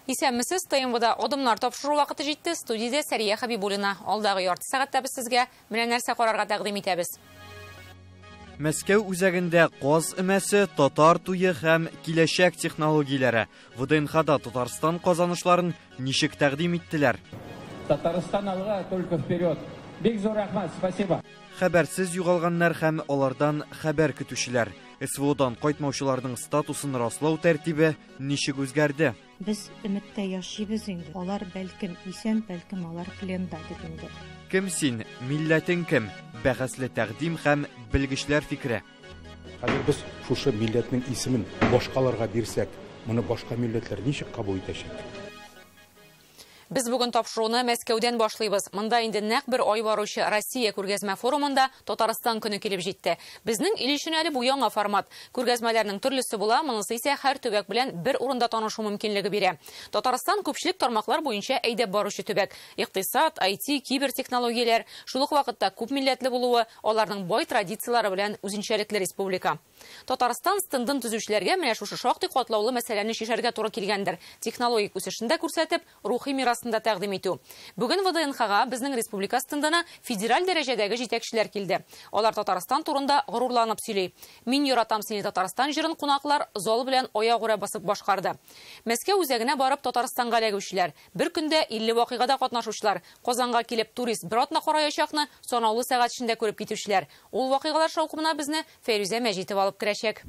Исәнмесез, ТНВда Адымнар тапшыру вакыты җитте. Студиядә Сәрия Хәбибуллина. Алдагы ярты сәгатьтә без сезгә менә нәрсә карарга тәкъдим итәбез. Мәскәү үзәгендә каз өмәсе, татар туе һәм киләчәк технологияләре. ВДНХда Татарстан казанышларын ничек тәкъдим иттеләр? Татарстан алга, только вперед! Бик зур рәхмәт, спасибо. Хәбәрсез югалганнар һәм алардан хәбәр көтүчеләр. СВОдан кайтмаучыларның статусын раслау тәртибе ничек үзгәрде? Без өметтә яшибез инде. Алар бәлкем исән, бәлкем алар пленда дип инде. Кем син, милләтең кем? Бәхәсле тәкъдим һәм белгечләр фикере. Хәзер без шушы милләтнең исемен башкаларга бирсәк, моны башка милләтләр ничек кабул итәчәк? Без бүген тапшыруны Мәскәүдән башлыйбыз. Монда инде нәкъ бер ай баручы Россия күргәзмә форумында Татарстан көне килеп җитте. Безнең ил өчен әле бу яңа формат. Күргәзмәләрнең төрлесе була, монысы исә һәр төбәк белән бер урында танышу мөмкинлеге бирә. Татарстан күпчелек тармаклар буенча әйдәп баручы төбәк. Икътисад, IT, кибер технологияләр, шул ук вакытта күп милләтле булуы, аларның бай традицияләре белән үзенчәлекле республика. Татарстан стендын төзүчеләргә менә шушы шактый катлаулы мәсьәләне чишәргә туры килгәндер. Технологик үсешен дә күрсәтеп, рухи мирасын да тәкъдим итү. Бүген ВДНХга безнең республика стендына федераль дәрәҗәдәге җитәкчеләр килде. Алар Татарстан турында горурланып сөйли. Мин яратам сине, Татарстан җырын кунаклар зал белән аягүрә басып башкарды. Мәскәү үзәгенә барып Татарстанга эләгүчеләр, бер көндә 50 вакыйгада катнашучылар, Казанга килеп турист бер атна караячакны санаулы сәгать эчендә күреп китүчеләр. Ул вакыйгалар шаукымына безне Фәйрүзә Мәҗитова алып керәчәк.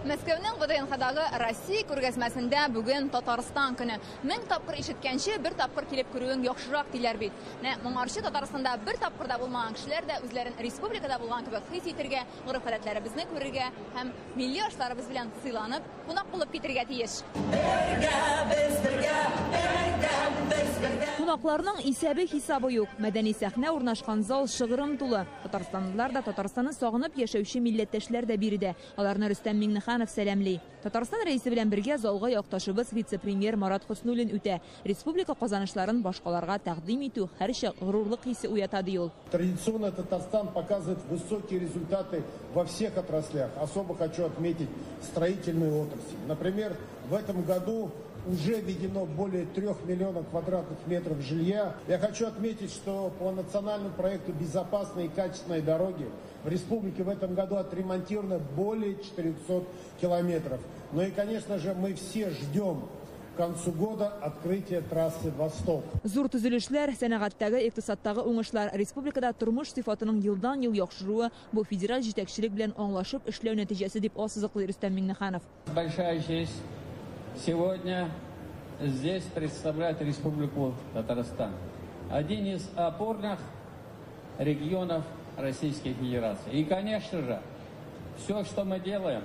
Мәскәүнең ВДНХдагы Россия күргәзмәсендә бүген Татарстан көне. 1000 тапкыр ишеткәнче, бер тапкыр килеп күрүең яхшырак диләр бит. Менә моңарчы Татарстанда бер тапкыр да булмаган кешеләр дә үзләрен республикада булган кебек хис итергә, гореф-гадәтләребезне күрергә һәм милли ашларыбыз белән сыйланып, кунак булып китергә тиеш. Бергә без, бергә, бергә без, бергә. Кунакларның исәбе хисабы юк. Мәдәни сәхнә урнашкан зал шыгрым тулы. Татарстанлылар да, Татарстанны сагынып яшәүче милләттәшләр дә биредә. Аларны Рөстәм Миңнеханов сәламли. Татарстан рәисе белән бергә залга якташыбыз вице-премьер Марат Хөснуллин үтә. Республика казанышларын башкаларга тәкъдим итү һәрчак горурлык хисе уята, ди ул. Традиционно Татарстан показывает высокие результаты во всех отраслях. Особо хочу отметить строительную отрасль. Например, в этом году уже введено более 3 миллионов квадратных метров жилья. Я хочу отметить, что по национальному проекту «Безопасные и качественные дороги» в республике в этом году отремонтировано более 400 километров. Ну и, конечно же, мы все ждем к концу года открытия трассы «Восток». Зур төзелешләр, сәнәгатьтәге, икътисадтагы уңышлар, республикада тормыш сыйфатының елдан-ел яхшыруы бу федераль җитәкчелек белән аңлашып эшләү нәтиҗәсе, дип ассызыклый Рөстәм Миңнеханов. Большая честь сегодня здесь представлять Республику Татарстан. Один из опорных регионов Российской Федерации. И, конечно же, все, что мы делаем,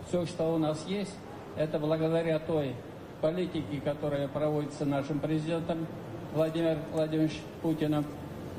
все, что у нас есть, это благодаря той политике, которая проводится нашим президентом Владимиром Владимировичем Путиным.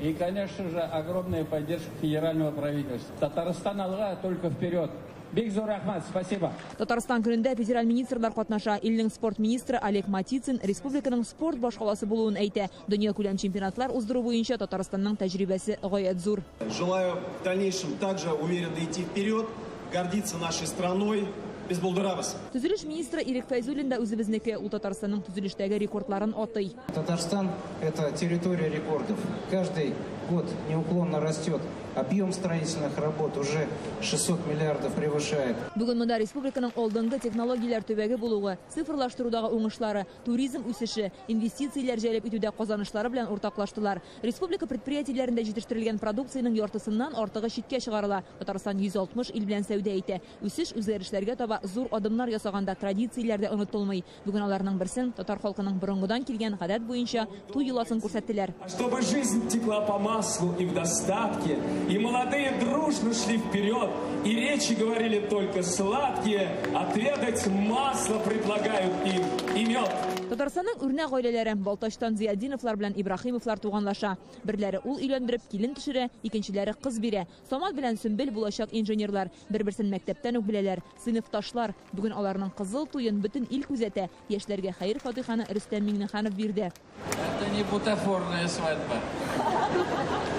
И, конечно же, огромная поддержка федерального правительства. Татарстан алга, только вперед! Бик зур рәхмәт, спасибо. Татарстан көнендә федераль министрлар катнаша. Илнең спорт министры Олег Матицын республиканың спорт башкаласы булуын әйтә. Дөньякүләм чемпионатлар уздыру буенча Татарстанның тәҗрибәсе гаять зур. Желаю в дальнейшем также уверенно идти вперед, гордиться нашей страной. Без булдырабыз. Төзелеш министры Ирек Фәйзуллин да үзебезнеке. Ул Татарстанның төзелештәге рекордларын атый. Татарстан – это территория рекордов. Каждый год неуклонно растет объем строительных работ, уже 600 миллиардов превышает. Бүген монда республиканың алдынгы технологияләр төбәге булуы, цифрлаштырудагы уңышлары, туризм үсеше, инвестицияләр җәлеп итүдә казанышлары белән уртаклаштылар. Республика предприятиеләрендә җитештерелгән продукциянең яртысыннан артыгы читкә чыгарыла. Татарстан 160 ил белән сәүдә итә. Үсеш үзгәрешләргә таба зур адымнар ясаганда традицияләр дә онытылмый. Бүген аларның берсен, татар халкының борынгыдан килгән гадәт буенча туй йоласын күрсәттеләр. Чтобы жизнь текла по маслу и в достатке, и молодые дружно шли вперед, и речи говорили только сладкие, отведать масло предлагают им и мед. Татарстанның үрнәк гаиләләре: Балтачтан Зиятдиновлар белән Ибраһимовлар туганлаша. Берләре ул өйләндереп килен төшерә, икенчеләре кыз бирә. Самат белән Сөмбел булачак инженерлар. Бер-берсен мәктәптән үк беләләр. Сыйныфташлар. Бүген аларның кызыл туен бөтен ил күзәтә. Яшьләргә хәер фатиханы Рөстәм Миңнеханов бирде. Это не бутафорная свадьба.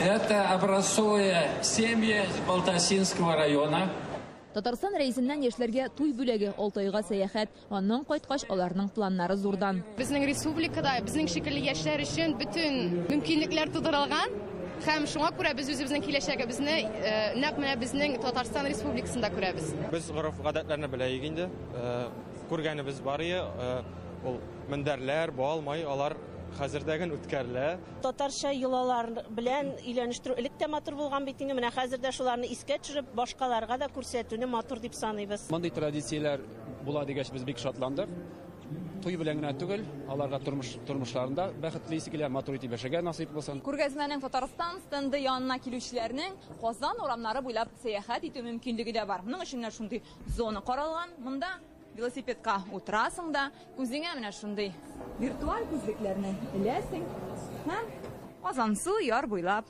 Это образцовая семья из Балтасинского района. Татарстан рәисеннән яшьләргә туй бүләге, Алтайга сәяхәт. Аннан кайткач, аларның планнары зурдан. Безнең республикада безнең шикелле яшьләр өчен бөтен мөмкинлекләр тудырылган. Һәм шуңа күрә без үзебезнең киләчәгебезне нәкъ менә безнең Татарстан Республикасында күрәбез. Без гореф-гадәтләрне беләек инде. Күргәнебез бар ие, ул мендәрләр, бал, май, алар хәзердәген үткәрелә. Татарча йолалар белән өйләнештерү элек тә матур булган бит инде, менә хәзер дә шуларны искә төшереп, башкаларга да күрсәтүне матур дип саныйбыз. Мондый традицияләр була дигәч, без бик шатландык. Туй белән генә түгел, аларга тормышларында бәхетле исе килә, матур итеп яшәргә насыйп булсын. Күргәзмәнең Татарстан стенды янына килүчеләрнең Казан урамнары буйлап сәяхәт итү мөмкинлеге дә бар. Моның өчен менә шундый зона каралган. Монда велосипедка утырасың да, күзеңә менә шундый виртуаль күзлекләрне эләсең һәм Казансу яр буйлап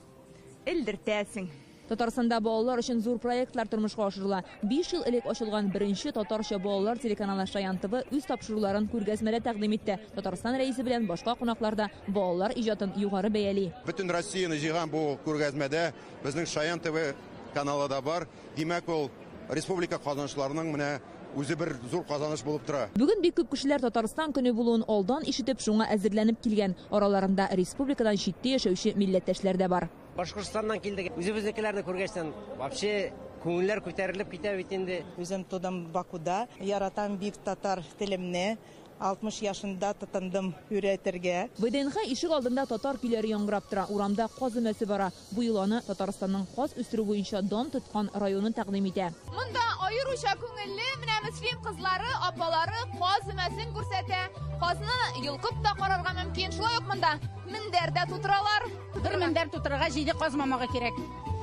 элдертәсең. Татарстанда балалар өчен зур проектлар тормышка ашырыла. 5 ел элек ачылган беренче татарча балалар телеканалы Шаян ТВ үз тапшыруларын күргәзмәдә тәкъдим итте. Татарстан рәисе белән башка кунаклар да балалар иҗатын югары бәяли. Бөтен Россияне җыйган бу күргәзмәдә безнең Шаян ТВ каналы да бар. Димәк, ул республика казанышларының менә үзе бер зур казаныш булып тора. Бүген бик күп кешеләр Татарстан көне булуын алдан ишетеп, шуңа әзерләнеп килгән. Араларында республикадан читтә яшәүче милләттәшләр дә бар. Башкортстаннан килдек. Үзебезнекеләрне күргәчтән вообще күңелләр күтәрелеп китә бит инде. Үзем тудым Бакуда. Яратам бик татар телемне. 60 яшында тотындым өйрәтергә. ВДНХ ишек алдында татар көйләре яңгырап тора. Урамда каз өмәсе бара. Бу йоланы Татарстанның каз үстерү буенча дан тоткан районы тәкъдим итә. Монда аеруча күңелле, менә мөслим кызлары, апалары каз өмәсен күрсәтә. Казны йолкып та карарга мөмкин. Шулай ук монда мендәр дә тутыралар. Бер мендәр тутырырга 7 каз мамыгы кирәк.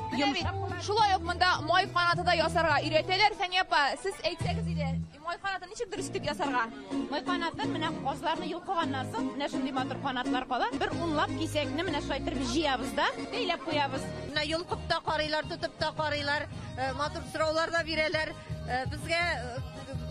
Менә бит, шулай ук монда май канаты да ясарга өйрәтәләр. Фәния апа, сез әйтсәгез иде, май канатын ничек дөрес итеп ясарга? Май канатын менә казларны йолкыганнан соң, менә шундый матур канатлар кала. Бер унлап кисәкне менә шулай итеп җыябыз да, бәйләп куябыз. Менә йолкып та карыйлар, тотып та карыйлар, матур сораулар да бирәләр. Безгә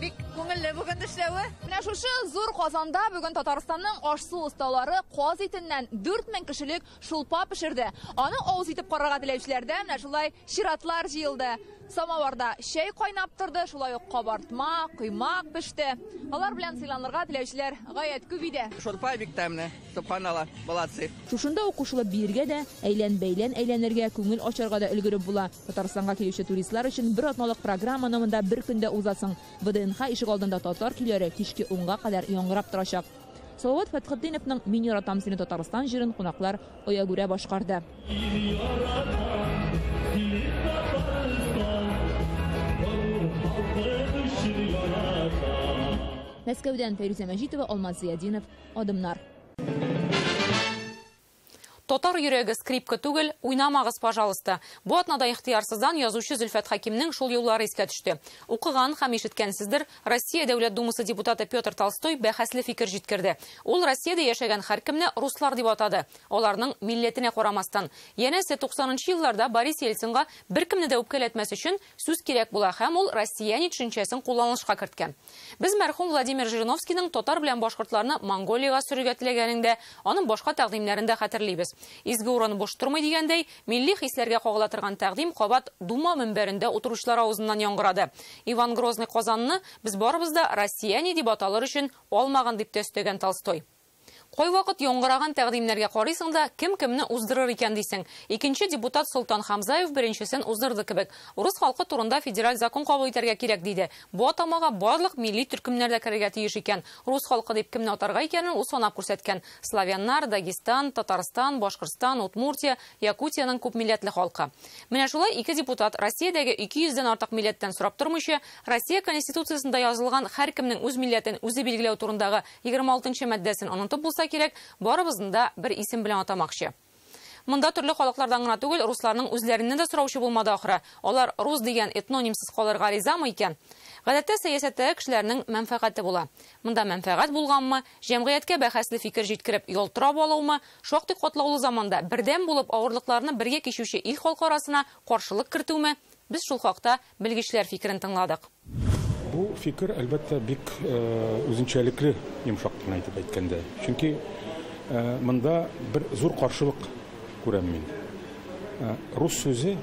бик күңелле бүген эшләве. Менә шушы зур Казанда бүген Татарстанның аш-су осталары каз итеннән 4000 кешелек шулпа пешерде. Аны авыз итеп карарга теләүчеләрдә менә шулай чиратлар җыелды. Самаварда чәй кайнап торды, шулай ук кабартма, коймак пеште. Алар белән сыйланырга теләүчеләр гаять күп иде. Шулпа бик тәмле, субханалла, молодцы. Шушында ук кушылып биергә дә, әйлән-бәйлән әйләнергә, күңел ачарга да өлгереп була. Татарстанга килүче туристлар өчен бер атналык программаны монда бер көндә узасың. ВДНХ ишек алдында татар көйләре кичке 10-га кадәр яңгырап торачак. Салават Фәтхетдиновның Мин яратам сине Татарстан җырын кунаклар аягүрә башкарды. Мәскәүдән Фәйрүзә Мәҗитова, Алмаз Зиядинов, Адымнар. Татар йөрәге скрипка түгел, уйнамагыз, пожалуйста. Бу атнада ихтыярсыздан язучы Зөлфәт Хәкимнең шул юллары искә төште. Укыган һәм ишеткәнсездер, Россия Дәүләт Думасы депутаты Петр Толстой бәхәсле фикер җиткерде. Ул Россиядә яшәгән һәркемне руслар дип атады. Аларның милләтенә карамастан. Янәсе 90 елларда Борис Ельцинга беркемне дә үпкәләтмәс өчен сүз кирәк була һәм ул россияне төшенчәсен кулланылышка керткән. Без мәрхүм Владимир Жириновскийның татар белән башкортларны Монголиягә сөрергә теләгәнен дә, аның башка тәкъдимнәрен дә хәтерлибез. Изге урын буш тормый дигәндәй, милли хисләргә кагыла торган тәкъдим кабат Дума мөнбәрендә утыручылар авызыннан яңгырады. Иван Грозный Казанны без барыбыз да россияне дип аталыр өчен алмаган дип тә өстәгән Толстой. Кайвакыт яңгыраган тәкъдимнәргә карыйсың да, кем кемне уздырыр икән дисең. Икенче депутат Солтан Хамзаев беренчесен уздырды кебек. Урыс халкы турында федераль закон кабул итәргә кирәк диде. Бу атамага барлык милли төркемнәр дә керергә тиеш икән. Рус халкы дип кемне атарга икәнен ул санап күрсәткән. Славяннар, Дагестан, Татарстан, Башкортстан, Удмуртия, Якутиянең күп милләтле халкы. Менә шулай ике депутат Россиядәге 200дән артык милләттән сорап тормыйча, Россия Конституциясендә язылган һәркемнең үз милләтен үзе билгеләү турындагы 26 маддәсен онытып булса кирәк, барыбызны да бер исем белән атамакчы. Монда төрле халыклардан гына түгел, русларның үзләреннән дә сораучы булмады ахры. Алар рус дигән этнонимсыз калырга ризамы икән? Гадәттә сәясәттәге кешеләрнең мәнфәгате була. Монда мәнфәгать булганмы, җәмгыятькә бәхәсле фикер җиткереп ялтырап алуымы, шактый катлаулы заманда бердәм булып авырлыкларны бергә кичүче ил халкы арасына каршылык кертүме? Без шул хакта белгечләр фикерен тыңладык. Бу фикер, әлбәттә, бик үзенчәлекле, йомшак кына итеп әйткәндә. Чөнки монда бер зур каршылык күрәм мин. Рус сүзе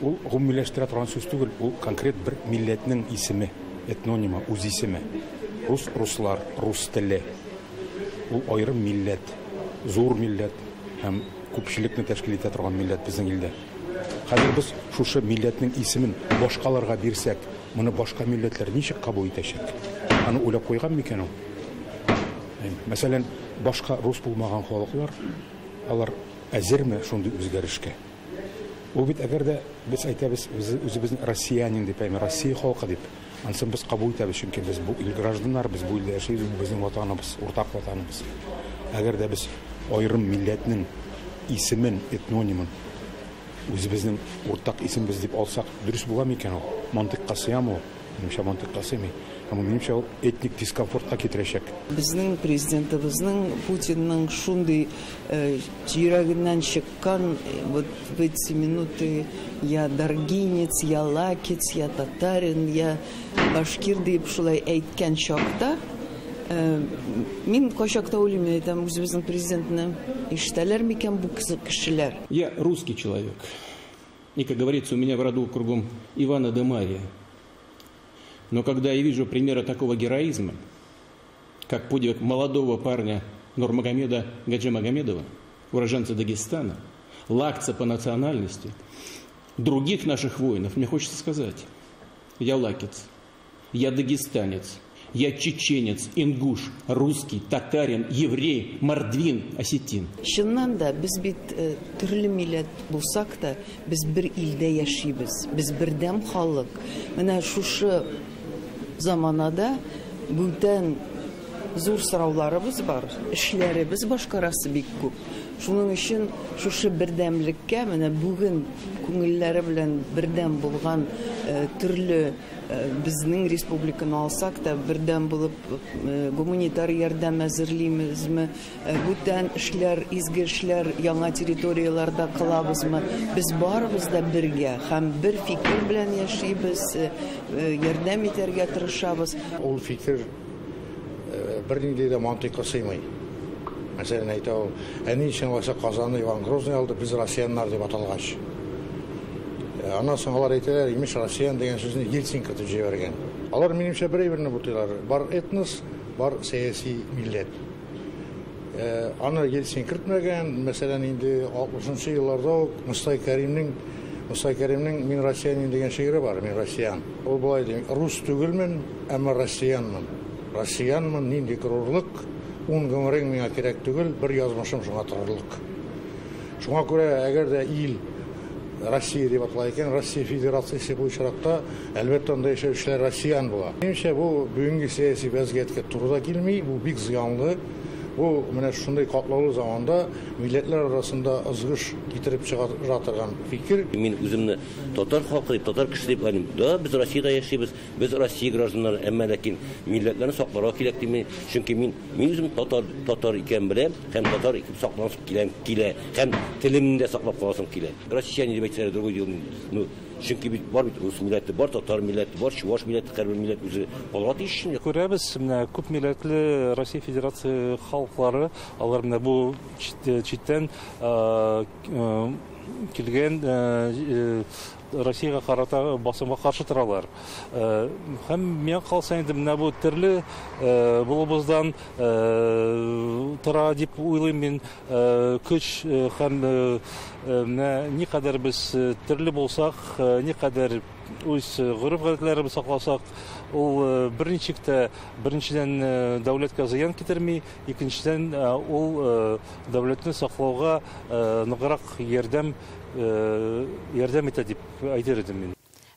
Ул гомумиләштерә торган сүз түгел, ул конкрет бер милләтнең исеме, этнонимы, үз исеме. Рус, руслар, рус теле. Ул аерым милләт, зур милләт һәм күпчелекне тәшкил итә торган милләт безнең илдә. Хәзер без шушы милләтнең исемен башкаларга бирсәк, моны башка милләтләр ничек кабул итәчәк? Аны уйлап куйган микән ул? Мәсәлән, башка рус булмаган халыклар, алар әзерме шундый үзгәрешкә? Ул бит әгәр дә без әйтәбез, үзебезне россиянин дип, әйме, Россия халкы дип, ансын без кабул итәбез, чөнки без бу ил гражданнары, без бу илдә яшибез, бу безнең ватаныбыз, уртак ватаныбыз. Әгәр дә без аерым милләтнең исемен, этнонимын үзебезнең уртак исемебез дип алсак, дөрес була микән ул? Мантыйкка сыямы ул? Минемчә, мантыйкка сыймый. Һәм ул, минемчә, ул этник дискомфортка китерәчәк. Безнең президентыбызның Путинның шундый йөрәгеннән чыккан вот в эти минуты я даргинец, я лакец, я татарин, я башкир дип шулай әйткән чакта, мин кайчакта уйлыйм, мин әйтәм, үзебезнең президентны ишетәләр микән бу кешеләр? Я русский человек. И, как говорится, у меня в роду кругом Ивана да Мария. Но когда я вижу примеры такого героизма, как подвиг молодого парня Нурмагомеда Гаджимагомедова, уроженца Дагестана, лакца по национальности, других наших воинов, мне хочется сказать, я лакец, я дагестанец, я чеченец, ингуш, русский, татарин, еврей, мордвин, осетин. Чыннан да, без бит төрле милләт булсак та, без бер илдә яшибез, без бердәм халык. Менә шушы заманада бүтән зур сорауларыбыз бар, эшләребез башкарасы бик күп. Шуның өчен шушы бердәмлеккә менә бүген күңелләре белән бердәм булган төрле безнең республиканы алсак та бердәм булып гуманитар ярдәм әзерлимезме, бүтән эшләр, изге эшләр яңа территорияләрдә кылабызмы? Без барыбыз да бергә һәм бер фикер белән яшибез, ярдәм итәргә тырышабыз. Ул фикер бернинди дә мантыйкка сыймый. Мәсәлән, әйтә ул, ә ни өчен алайса Казанны Иван Грозный алды, без россияннар дип аталгач. Аннан соң алар әйтәләр, имеш, россиян дигән сүзне Ельцин кертеп җибәргән. Алар минемчә бер әйберне бутыйлар. Бар этнос, бар сәяси милләт. Аны Ельцин кертмәгән, мәсәлән, инде 60 елларда ук Мостай Кәримнең Мин россиянин дигән шигыре бар, Мин россиян. Ул болай ди, рус түгелмен, әмма россиянмын. Россиянмын, нинди горурлык, ун гомерең миңа кирәк түгел, бер язмышым шуңа торырлык. Шуңа күрә, әгәр дә ил Россия дип атала икән, Россия Федерациясе бу очракта, әлбәттә, анда яшәүчеләр россиян була. Минемчә, бу бүгенге сәяси вәзгыятькә туры да килми, бу бик зыянлы. Бу менә шундый катлаулы заманда милләтләр арасында ызгыш китереп чыгара торган фикер. Мин үземне татар халкы дип, татар кешесе дип уйлыйм. Да, без Россиядә яшибез, без Россия гражданнары, әмма ләкин милләтләрне сакларга кирәк дим. Чөнки мин үзем татар икән беләм, һәм татар итеп сакланып килә, һәм телемне дә саклап каласым килә. Россияне дип әйтсәләр, другой дело. Ну, чөнки бит бар бит рус милләте, бар татар милләте, бар чуваш милләте, һәрбер милләт үзе калырга тиеш инде. Күрәбез, менә күп милләтле Россия Федерация халыклары, алар менә бу читтән килгән Россиягә карата басымга каршы торалар. Һәм миңа калса инде менә бу төрле булуыбыздан тора дип уйлыйм мин. Көч һәм менә никадәр без төрле булсак, никадәр үз гореф-гадәтләребез сакласак, ул берничек тә беренчедән дәүләткә зыян китерми, икенчедән ул дәүләтне саклауга ныграк ярдәм итә дип әйтер идем мин.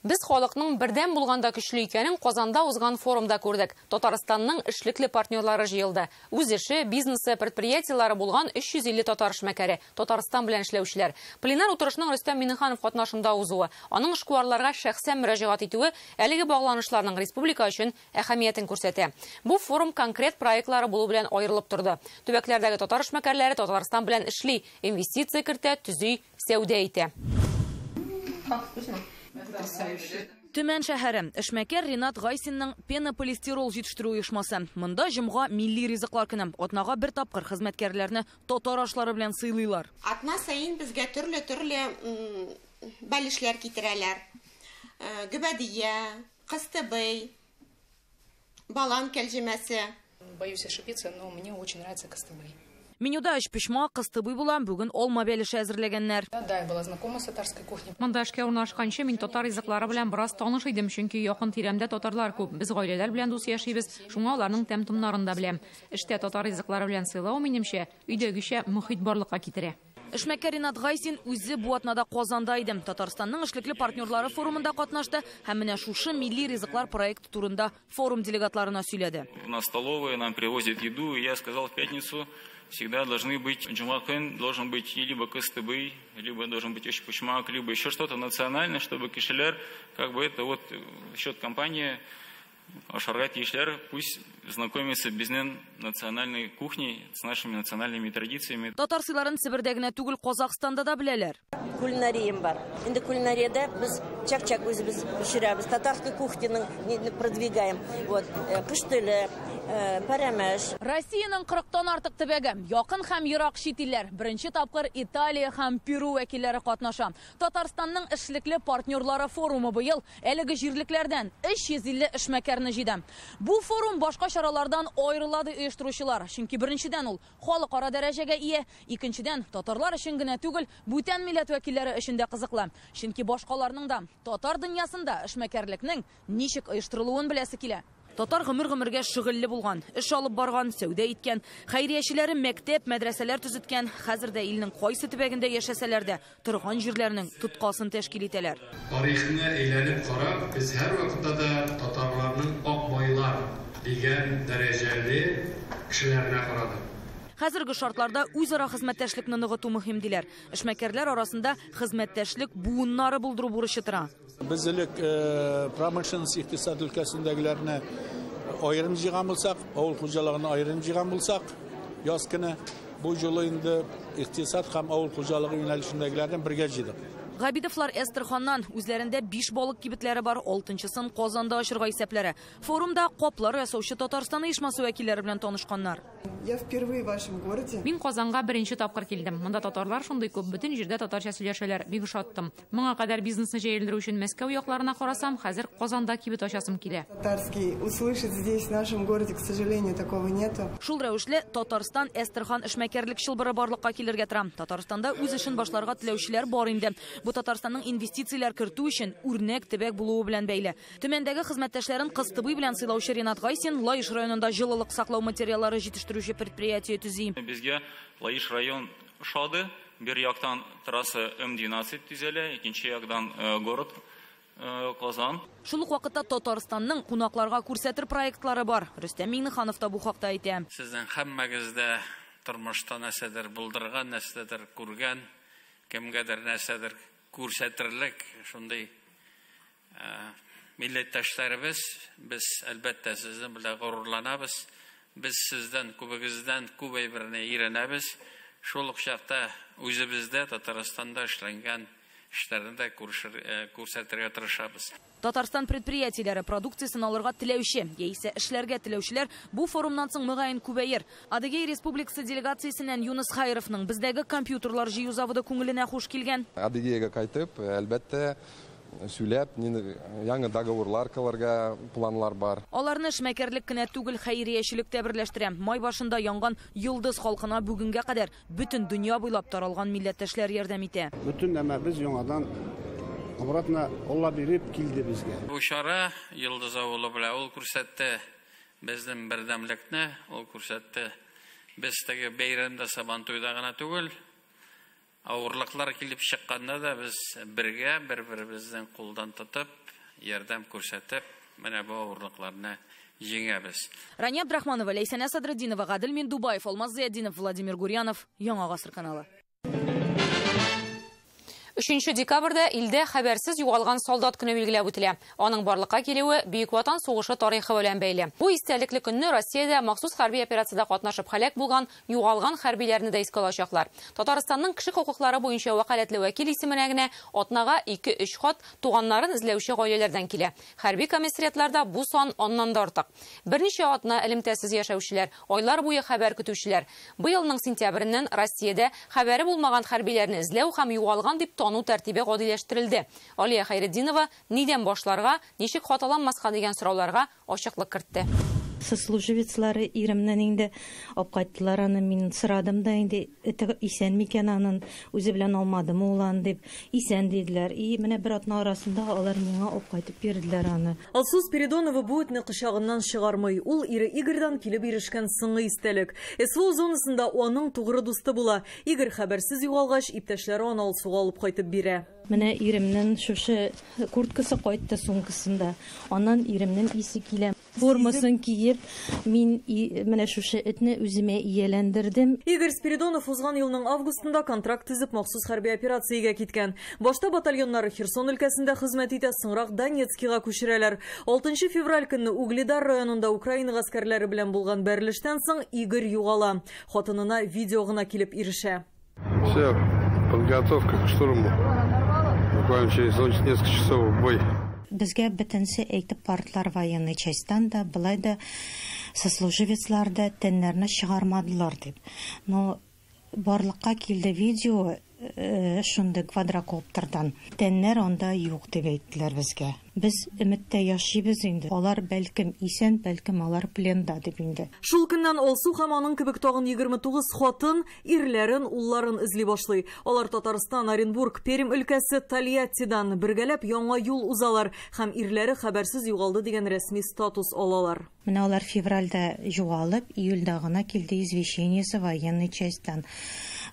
Без халыкның бердәм булганда көчле икәнен Казанда узган форумда күрдек. Татарстанның эшлекле партнерлары җыелды. Үз эше, бизнесы, предприятиеләре булган 350 татар эшмәкәре, Татарстан белән эшләүчеләр. Пленар утырышның Рөстәм Миңнеханов катнашында узуы, аның эшкуарларга шәхсән мөрәҗәгать итүе әлеге багланышларның республика өчен әһәмиятен күрсәтә. Бу форум конкрет проектлары булу белән аерылып торды. Төбәкләрдәге татар эшмәкәрләре Татарстан белән эшли, инвестиция кертә, төзи, сәүдә итә. Төмән шәһәре. Эшмәкәр Ринат Гайсинның пенополистирол җитештерү оешмасы. Монда җомга милли ризыклар көне. Атнага бер тапкыр хезмәткәрләрне татар ашлары белән сыйлыйлар. Атна саен безгә төрле-төрле бәлешләр китерәләр. Гөбәдия, кыстыбый, балан кәлҗемәсе. Боюсь ошибиться, но мне очень нравится кыстыбый. Менюда өчпочмак, кыстыбый була, бүген алма бәлеше әзерләгәннәр. Да, я была знакома с татарской кухней. Монда эшкә урнашканчы мин татар ризыклары белән бераз таныш идем, чөнки якын тирәмдә татарлар күп. Без гаиләләр белән дус яшибез, шуңа аларның тәм-томнарын да беләм. Эштә татар ризыклары белән сыйлау, минемчә, өйдәгечә мохит барлыкка китерә. Эшмәкәр Ринат Гайсин үзе бу атнада Казанда иде. Татарстанның эшлекле партнерлары форумында катнашты һәм менә шушы милли ризыклар проекты турында форум делегатларына сөйләде. У нас столовая, нам привозят еду, и я сказал, в пятницу всегда должны быть, җомга көн должен быть и либо кыстыбый, либо должен быть өчпочмак, либо еще что-то национальное, чтобы кешеләр, как бы это вот счет компании, ашарга тиешләр, пусть знакомятся безнең национальной кухней, с нашими национальными традициями. Татар сыйларын Себердә генә түгел, Казахстанда да беләләр. Кулинариям бар. Инде кулинариядә без чак-чак үзебез пешерәбез. Татарский кухняны продвигаем. Вот, кош теле, пәрәмәч. Россиянең 40-тан артык төбәге, якын һәм ерак чит илләр, беренче тапкыр Италия һәм Перу вәкилләре катнаша. Татарстанның эшлекле партнерлары форумы быел әлеге җирлекләрдән 350 эшмәкәрне җыйды. Бу форум башка чаралардан аерыла ди оештыручылар. Чөнки беренчедән ул халыкара дәрәҗәгә ия, икенчедән татарлар өчен генә түгел, бүтән милләт вәкилләре өчен дә кызыклы. Чөнки башкаларның да татар дөньясында эшмәкәрлекнең ничек оештырылуын беләсе килә. Татар гомер-гомергә шөгыльле булган, эш алып барган, сәүдә иткән, хәйриячеләре мәктәп, мәдрәсәләр төзеткән, хәзер дә илнең кайсы төбәгендә яшәсәләр дә, торган җирләренең тоткасын тәшкил итәләр. Тарихны әйләнеп карап, без һәр вакытта да татарларның ак байлар дигән дәрәҗәле кешеләренә карадык. Хәзерге шартларда үзара хезмәттәшлекне ныгыту мөһим диләр. Эшмәкәрләр арасында хезмәттәшлек буыннары булдыру бурычы тора. Без элек промышленность икътисад өлкәсендәгеләрне аерым җыйган булсак, авыл хуҗалыгын аерым җыйган булсак, яз көне бу юлы инде икътисад һәм авыл хуҗалыгы юнәлешендәгеләрне бергә җыйдык. Габидовлар Әстерханнан үзләрендә 5 балык кибетләре бар, 6-нчысын Казанда ачырга исәпләре. Форумда каплар ясаучы Татарстан оешмасы вәкилләре белән танышканнар. Я впервые в вашем городе. Мин Казанга беренче тапкыр килдем. Монда татарлар шундый күп, бөтен җирдә татарча сөйләшәләр. Бик ошаттым. Моңа кадәр бизнесны җәелдерү өчен Мәскәү якларына карасам, хәзер Казанда кибет ачасым килә. Татарский услышать здесь в нашем городе, к сожалению, такого нету. Шул рәвешле Татарстан Әстерхан эшмәкәрлек чылбыры барлыкка килергә тора. Татарстанда үз эшен башларга теләүчеләр бар инде. Бу Татарстанның инвестицияләр кертү өчен үрнәк төбәк булуы белән бәйле. Төмәндәге хезмәттәшләрен кыстыбый белән сыйлаучы Ринат Гайсин Лаеш районында җылылык саклау материаллары җитештерүче предприятие төзи. Безгә Лаеш район ошады. Бер яктан трасса М12 төзелә, икенче яктан город Казан. Шул ук вакытта Татарстанның кунакларга күрсәтер проектлары бар. Рөстәм Миңнеханов та бу хакта әйтә. Сезнең һәммәгез дә тормышта нәрсәдер булдырган, нәрсәдер күргән, кемгәдер нәрсәдер күрсәтерлек шундый милләттәшләребез. Без әлбәттә сезнең белән горурланабыз. Без сездән, күбегездән күп әйберне өйрәнәбез. Шул ук чакта үзебездә Татарстанда эшләнгән эшләрне дә күрсәтергә тырышабыз. Татарстан предприятиеләре продукциясен алырга теләүче, яисә эшләргә теләүчеләр бу форумнан соң мөгаен күбәер. Адыгей Республикасы делегациясеннән Юныс Хайровның бездәге компьютерлар җыю заводы күңеленә хуш килгән. Адыгейгә кайтып, әлбәттә, сөйләп, яңа договорлар кылырга планлар бар. Аларны эшмәкәрлек кенә түгел, хәйриячелек тә берләштерә. Май башында янган Йолдыз халкына бүгенгә кадәр бөтен дөнья буйлап таралган милләттәшләр ярдәм итә. Бөтен нәмәбез яңадан обратно Алла биреп килде безгә. Бу чара Йолдыз авылы белән ул күрсәтте безнең бердәмлекне, ул күрсәтте без теге бәйрәмдә Сабантуйда гына түгел, авырлыклар килеп чыкканда да без бергә бер-беребездән кулдан тотып, ярдәм күрсәтеп, менә бу авырлыкларны җиңәбез. Рания Абдрахманова, Ләйсәнә Садретдинова, Гадел Миндубаев, Алмаз Зыятдинов, Владимир Гурьянов, Яңа Гасыр каналы. 3 декабрьдә илдә хәбәрсез югалган солдат көне билгеләп үтелә. Аның барлыкка килүе Бөек Ватан сугышы тарихы белән бәйле. Бу истәлекле көнне Россиядә махсус хәрби операциядә катнашып һәлак булган, югалган хәрбиләрне дә искә алачаклар. Татарстанның кеше хокуклары буенча вәкаләтле вәкил исеменә генә атнага 2-3 хат туганнарын эзләүче гаиләләрдән килә. Хәрби комиссариатларда бу сан аннан да артык. Берничә атна элемтәсез яшәүчеләр, айлар буе хәбәр көтүчеләр. Быелның сентябреннән Россиядә хәбәре булмаган хәрбиләрне эзләү һәм югалган дип тану тәртибе гадиләштерелде. Алия Хәйретдинова нидән башларга, ничек хаталанмаска дигән сорауларга ачыклык кертте. Сослуживецлары иремнән инде алып кайттылар аны. Мин сорадым да инде, эте исән микән анын, үзе белән алмадымы ул аны дип. Исән диделәр. И менә бер атна арасында алар миңа алып кайтып бирделәр аны. Алсу Спиридонова бу этне кочагыннан чыгармый. Ул ире Игорьдан килеп ирешкән соңгы истәлек. СВО зонасында аның тугры дусты була. Игорь хәбәрсез югалгач, иптәшләре аны Алсуга алып кайтып бирә. Менә иремнең шушы курткасы кайтты сумкасында. Аннан иремнең исе килә. Формасын киеп, мин менә шушы этне үземә ияләндердем. Игорь Спиридонов узган елның августында контракт төзеп махсус хәрби операциягә киткән. Башта батальоннары Херсон өлкәсендә хезмәт итә, соңрак Донецкига күчерәләр. 6 февраль көнне Угледар районында Украина гаскәрләре белән булган бәрелештән соң Игорь югала. Хатынына видео гына килеп ирешә. Все, подготовка к штурму. Буквально через несколько часов в бой. Безгә бөтенсе әйтеп бардылар военный частьтан да, былай да сослуживецлар да тәннәрне чыгармадылар дип. Но барлыкка килде видео шундый квадрокоптердан. Тәннәр анда юк дип әйттеләр безгә. Без өметтә яшибез инде. Алар бәлкем исән, бәлкем алар пленда дип инде. Шул көннән Алсу һәм аның кебек тагын 29 хатын ирләрен, улларын эзли башлый. Алар Татарстан, Оренбург, Пермь өлкәсе, Тольяттидан бергәләп яңа юл узалар һәм ирләре хәбәрсез югалды дигән рәсми статус алалар. Менә алар февральдә югалып, июльдә гына килде извещениесе военный частьтан.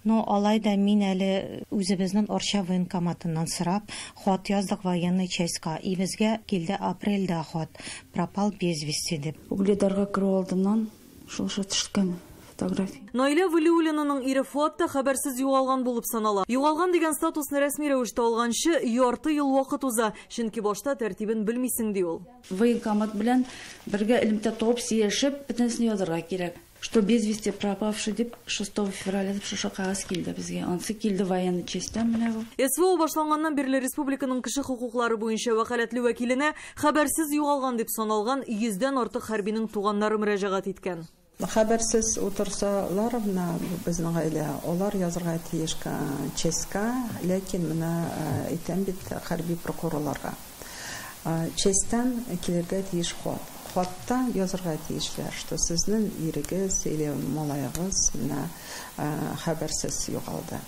Но алай да мин әле үзебезнең Арча военкоматыннан сорап хат яздык военный частька. И безгә килде апрельдә хат, пропал без вести дип. Угледарга керү алдыннан шушы төшкән фотография. Наилә Вәлиуллинаның ире Фуат та хәбәрсез югалган булып санала. Югалган дигән статусны рәсми рәвештә алганчы ярты ел вакыт уза, чөнки башта тәртибен белмисең ди ул. Военкомат белән бергә элемтә табып, сөйләшеп, бөтенесен язарга кирәк. Что без вести пропавший дип 6 февраля дип шушы кәгазь килде безгә. Ансы килде военный частьтан менә бу. СВО башланганнан бирле республиканың кеше хокуклары буенча вәкаләтле вәкиленә хәбәрсез югалган дип саналган 100дән артык хәрбинең туганнары мөрәҗәгать иткән. Хәбәрсез утырсалар менә безнең гаилә, алар язырга тиеш частька, ләкин менә әйтәм бит хәрби прокурорларга. Частьтан килергә тиеш хат. Хатта язырга тиешләр, что сезнең ирегез или малаегыз менә хәбәрсез югалды.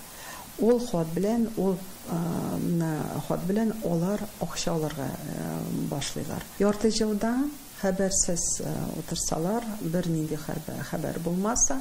Ул хат белән, ул менә хат белән алар акча алырга башлыйлар. Ярты елда хәбәрсез утырсалар, бер нинди хәбәр булмаса,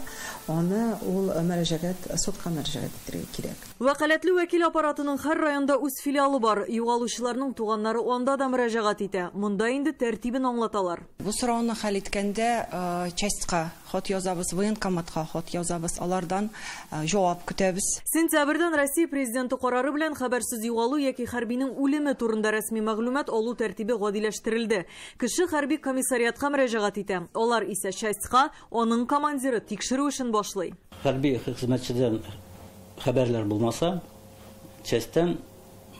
аны ул мөрәҗәгать судка мөрәҗәгать итәргә кирәк. Вәкаләтле вәкил аппаратының һәр районда үз филиалы бар. Югалучыларның туганнары анда да мөрәҗәгать итә. Монда инде тәртибен аңлаталар. Бу сорауны хәл иткәндә частька хат язабыз, военкоматка хат язабыз, алардан җавап көтәбез. Сентябрьдән Россия президенты карары белән хәбәрсез югалу яки хәрбинең үлеме турында рәсми мәгълүмат алу тәртибе гадиләштерелде. Кеше хәрби комиссариатка мөрәҗәгать итә. Алар исә частька аның командиры тикшерү эшен башлый. Хәрби хезмәтчедән хәбәрләр булмаса, частьтан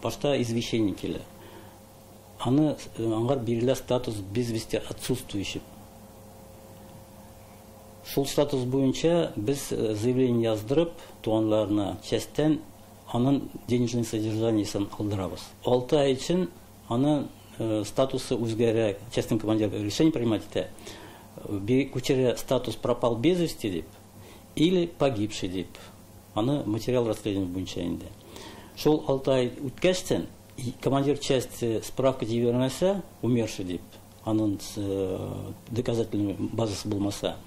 башта извещение килә. Аны аңар бирелә статус без вести отсутствующий. Шул статус буенча без заявление яздырып, туганларына частьтан аның денежный содержаниесен алдырабыз. 6 ай өчен аны статусы үзгәрә, частный командир решение принимать итә. Күчерә статус пропал без вести дип или погибший дип. Аны материал расследования буенча инде. Шул 6 ай үткәчтән командир части справка җибәрмәсә, умерший дип, аның доказательный базасы булмаса,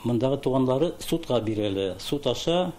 мондагы туганлары судка бирәләр. Суд аша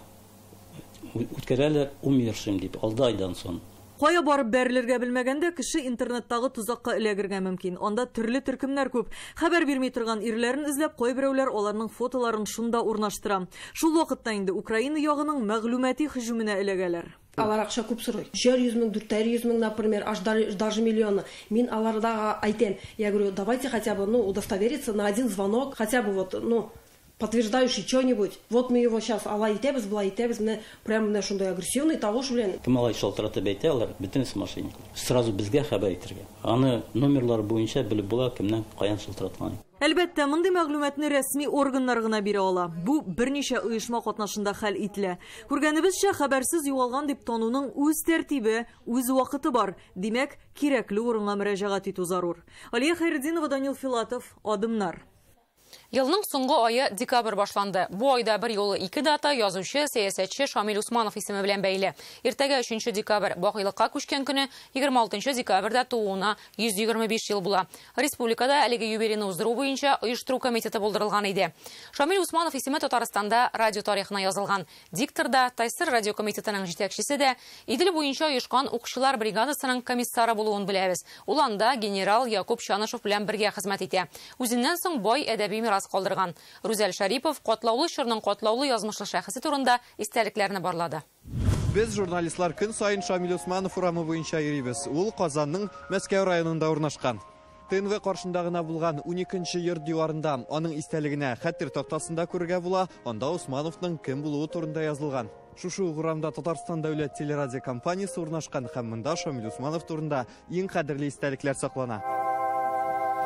үткәрәләр умершим дип 6 айдан соң. Кая барып бәрелергә белмәгәндә кеше интернеттагы тузакка эләгергә мөмкин. Анда төрле төркемнәр күп. Хәбәр бирми торган ирләрен эзләп, кайберәүләр аларның фотоларын шунда урнаштыра. Шул вакытта инде Украина ягының мәгълүмати һөҗүменә эләгәләр. Алар акча күп сорый. 300 мең, 400 мең, например, аж даже миллионы. Мин аларга әйтәм, я говорю, давайте хотя бы, ну, удостовериться на один звонок, хотя бы вот, ну, Подтверждающий что-нибудь. Вот мы его сейчас алай итәбез, болай итәбез, менә прям менә шундай агрессивный тавыш белән. Кем алай шалтыратып әйтә, алар бөтенесе мошенниклар. Сразу безгә хәбәр итәргә. Аны номерлар буенча белеп була, кемнән каян шалтыраткан. Әлбәттә, мондый мәгълүматны рәсми органнар гына бирә ала. Бу берничә оешма катнашында хәл ителә. Күргәнебезчә, хәбәрсез югалган дип тануның үз тәртибе, үз вакыты бар. Димәк, кирәкле урынга мөрәҗәгать итү зарур. Алия Хәйретдинова, Данил Филатов, Адымнар. Елның соңгы айы декабрь башланды. Бу айда бер юлы ике дата язучы, сәясәтче Шамил Усманов исеме белән бәйле. Иртәгә 3 декабрь бакыйлыкка күчкән көне, 26 декабрьдә тууына 125 ел була. Республикада әлеге юбилейны уздыру буенча оештыру комитеты булдырылган иде. Шамил Усманов исеме Татарстанда радио тарихына язылган. Диктор да, ТАССР радио комитетының җитәкчесе дә, Идел буенча оешкан укчылар бригадасының комиссары булуын беләбез. Ул анда генерал Якуб Чанышев белән бергә хезмәт итә. Үзеннән соң бай әдәби мирас калдырган. Рүзәл Шәрипов катлаулы чорның катлаулы язмышлы шәхесе турында истәлекләрне барлады. Без журналистлар көн саен Шамил Усманов урамы буенча йөрибез. Ул Казанның Мәскәү районында урнашкан. ТНВ каршында гына булган 12нче йорт диварында аның истәлегенә хәтер тактасында күрергә була. Анда Усмановның кем булуы турында язылган. Шушы ук урамда Татарстан дәүләт телерадио компаниясе урнашкан һәм монда Шамил Усманов турында иң кадерле истәлекләр саклана.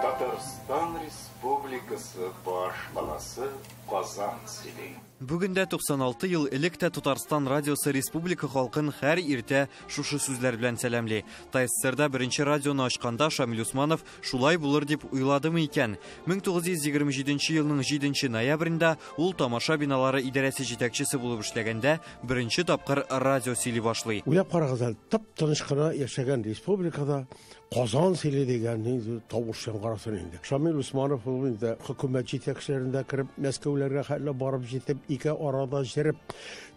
Татарстан Республикасы баш баласы Казан сөйли. Бүген дә 96 ел элек тә Татарстан радиосы республика халкын һәр иртә шушы сүзләр белән сәламли. ТАССРда беренче радионы ачканда Шамил Усманов шулай булыр дип уйладымы икән? 1927 елның 7 ноябрендә ул тамаша биналары идарәсе җитәкчесе булып эшләгәндә беренче тапкыр радио сөйли башлый. Уйлап карагыз әле, тып-тыныч кына яшәгән республикада Казан сөйли дигән нинди тавыш яңгырасын инде. Шамил Усманов ул инде хөкүмәт җитәкчеләрендә кереп, Мәскәүләргә хәтле барып җитеп, ике арада җөреп,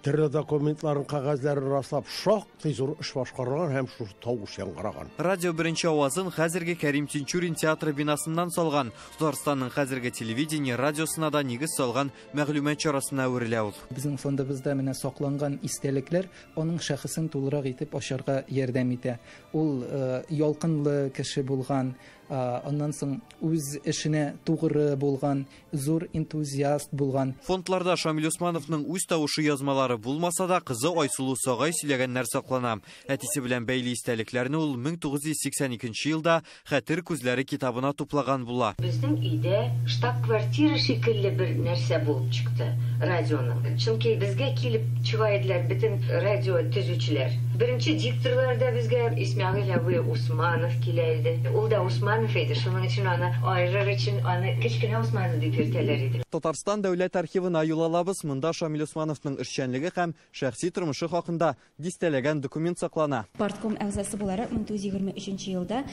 төрле документларын, кәгазьләрен раслап, шактый зур эш башкарган һәм шул тавыш яңгыраган. Радио беренче авазын хәзерге Кәрим Тинчурин театры бинасыннан салган. Татарстанның хәзерге телевидение радиосына да нигез салган мәгълүмат чарасына әверелә ул. Безнең фондыбызда менә сакланган истәлекләр аның шәхесен тулырак итеп ачарга ярдәм итә. Ул ялкынлы кеше булган, аннан соң үз эшенә тугры булган, зур энтузиаст булган. Фондларда Шамил Усмановның үз тавышы язмалары булмаса да, кызы Айсылу Сагай сөйләгәннәр саклана. Әтисе белән бәйле истәлекләрне ул 1982 елда Хәтер күзләре китабына туплаган була. Безнең өйдә штаб-квартира шикелле бер нәрсә булып чыкты радионың. Чөнки безгә килеп чыга иделәр бөтен радио төзүчеләр. Беренче дикторлар да безгә Исмәгыйль абый Усманов килә иде. Ул да Усманов иде, шуның өчен аны айырыр өчен аны кечкенә Усманов дип йөртәләр иде. Татарстан дәүләт архивына юл алабыз. Монда Шамил Усмановның эшчәнлеге һәм шәхси тормышы хакында дистәләгән документ саклана. Партком әгъзасы буларак 1923 елда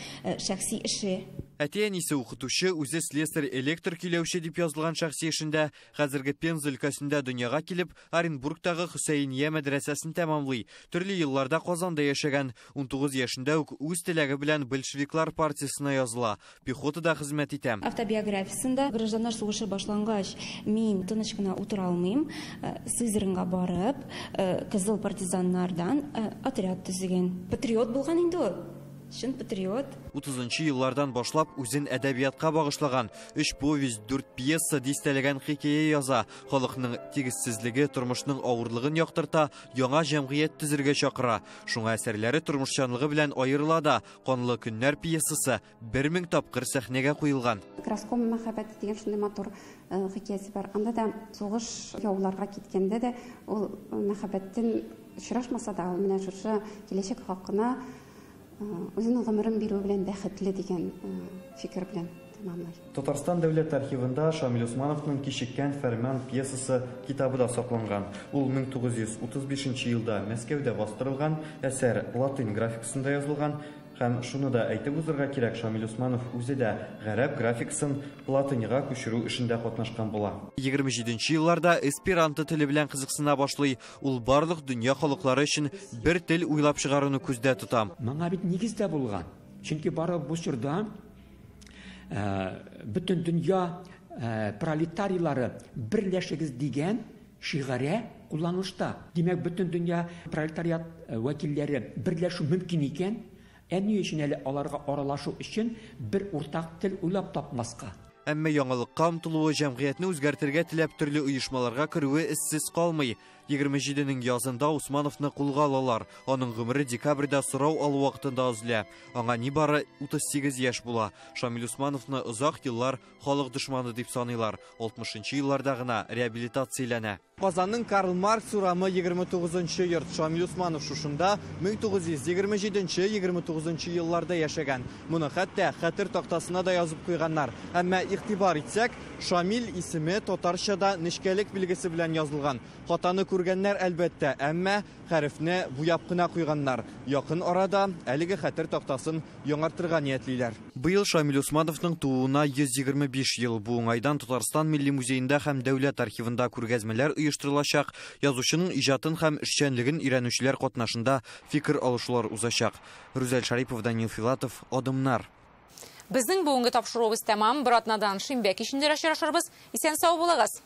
шәхси эше. Әти-әнисе укытучы, үзе слесарь, электр көйләүче дип язылган шәхси эшендә хәзерге Пенза өлкәсендә дөньяга килеп, Оренбургтагы Хөсәйния мәдрәсәсен тәмамлый. Төрле елларда Казанда яшәгән. 19 яшендә үк үз теләге белән большевиклар партиясенә языла. Пехотада хезмәт итә. Автобиографиясендә гражданнар сугышы башлангач, мин тыныч кына утыра алмыйм. Сызранга барып, кызыл партизаннардан отряд төзегән. Патриот булган инде ул. Чын патриот. 30 еллардан башлап үзен әдәбиятка багышлаган. 3 повесть, 4 пьеса, дистәләгән хикәя яза. Халыкның тигезсезлеге, тормышның авырлыгын яктырта, яңа җәмгыять төзергә чакыра. Шуңа әсәрләре тормышчанлыгы белән аерыла да. Канлы көннәр пьесасы 1000 тапкыр сәхнәгә куелган. Краском мәхәббәте дигән шундый матур хикәясе бар. Анда да сугыш яуларга киткәндә дә ул мәхәббәттән очрашмаса да, ул менә шушы киләчәк хакына үзенең гомерен бирү белән бәхетле дигән фикер белән тәмамлый. Татарстан дәүләт архивында Шамил Усмановның Кичеккән фәрман пьесасы китабы да сакланган. Ул 1935 елда Мәскәүдә бастырылган, әсәр латин графикасында язылган. Һәм шуны да әйтеп узырга кирәк, Шамил Усманов үзе дә гарәп графикасын латинга күчерү эшендә катнашкан була. 27 елларда эсперанто теле белән кызыксына башлый. Ул барлык дөнья халыклары өчен бер тел уйлап чыгаруны күздә тота. Моңа бит нигез дә булган. Чөнки бары бу чорда бөтен дөнья пролетарийлары берләшегез дигән шигаре кулланылышта. Димәк, бөтен дөнья пролетариат вәкилләре берләшү мөмкин икән, ә ни өчен әле аларга аралашу өчен бер уртак тел уйлап тапмаска? Әмма яңалыкка омтылуы, җәмгыятьне үзгәртергә теләп төрле оешмаларга керүе эзсез калмый. 27-нең язында Усмановны кулга алалар. Аның гомере декабрьдә сорау алу вакытында өзелә. Аңа нибары 38 яшь була. Шамил Усмановны озак еллар халык дошманы дип саныйлар. 60 елларда гына реабилитацияләнә. Казанның Карл Маркс урамы 29 йорт. Шамил Усманов шушында 1927-29 елларда яшәгән. Моны хәтта хәтер тактасына да язып куйганнар. Әмма игътибар итсәк, Шамил исеме татарчада нечкәлек билгесе белән язылган. Хатаны күргәннәр әлбәттә, әмма хәрефне буяп кына куйганнар. Якын арада әлеге хәтер тактасын яңартырга ниятлиләр. Быел Шамил Усмановның тууына 125 ел. Бу уңайдан Татарстан Милли музеенда һәм Дәүләт архивында күргәзмәләр оештырылачак. Язучының иҗатын һәм эшчәнлеген өйрәнүчеләр катнашында фикер алышулар узачак. Рүзәл Шарипов, Данил Филатов, Адымнар. Безнең бүгенге тапшыруыбыз тәмам. Бер атнадан шимбә кичендә очрашырбыз. Исән сау булыгыз.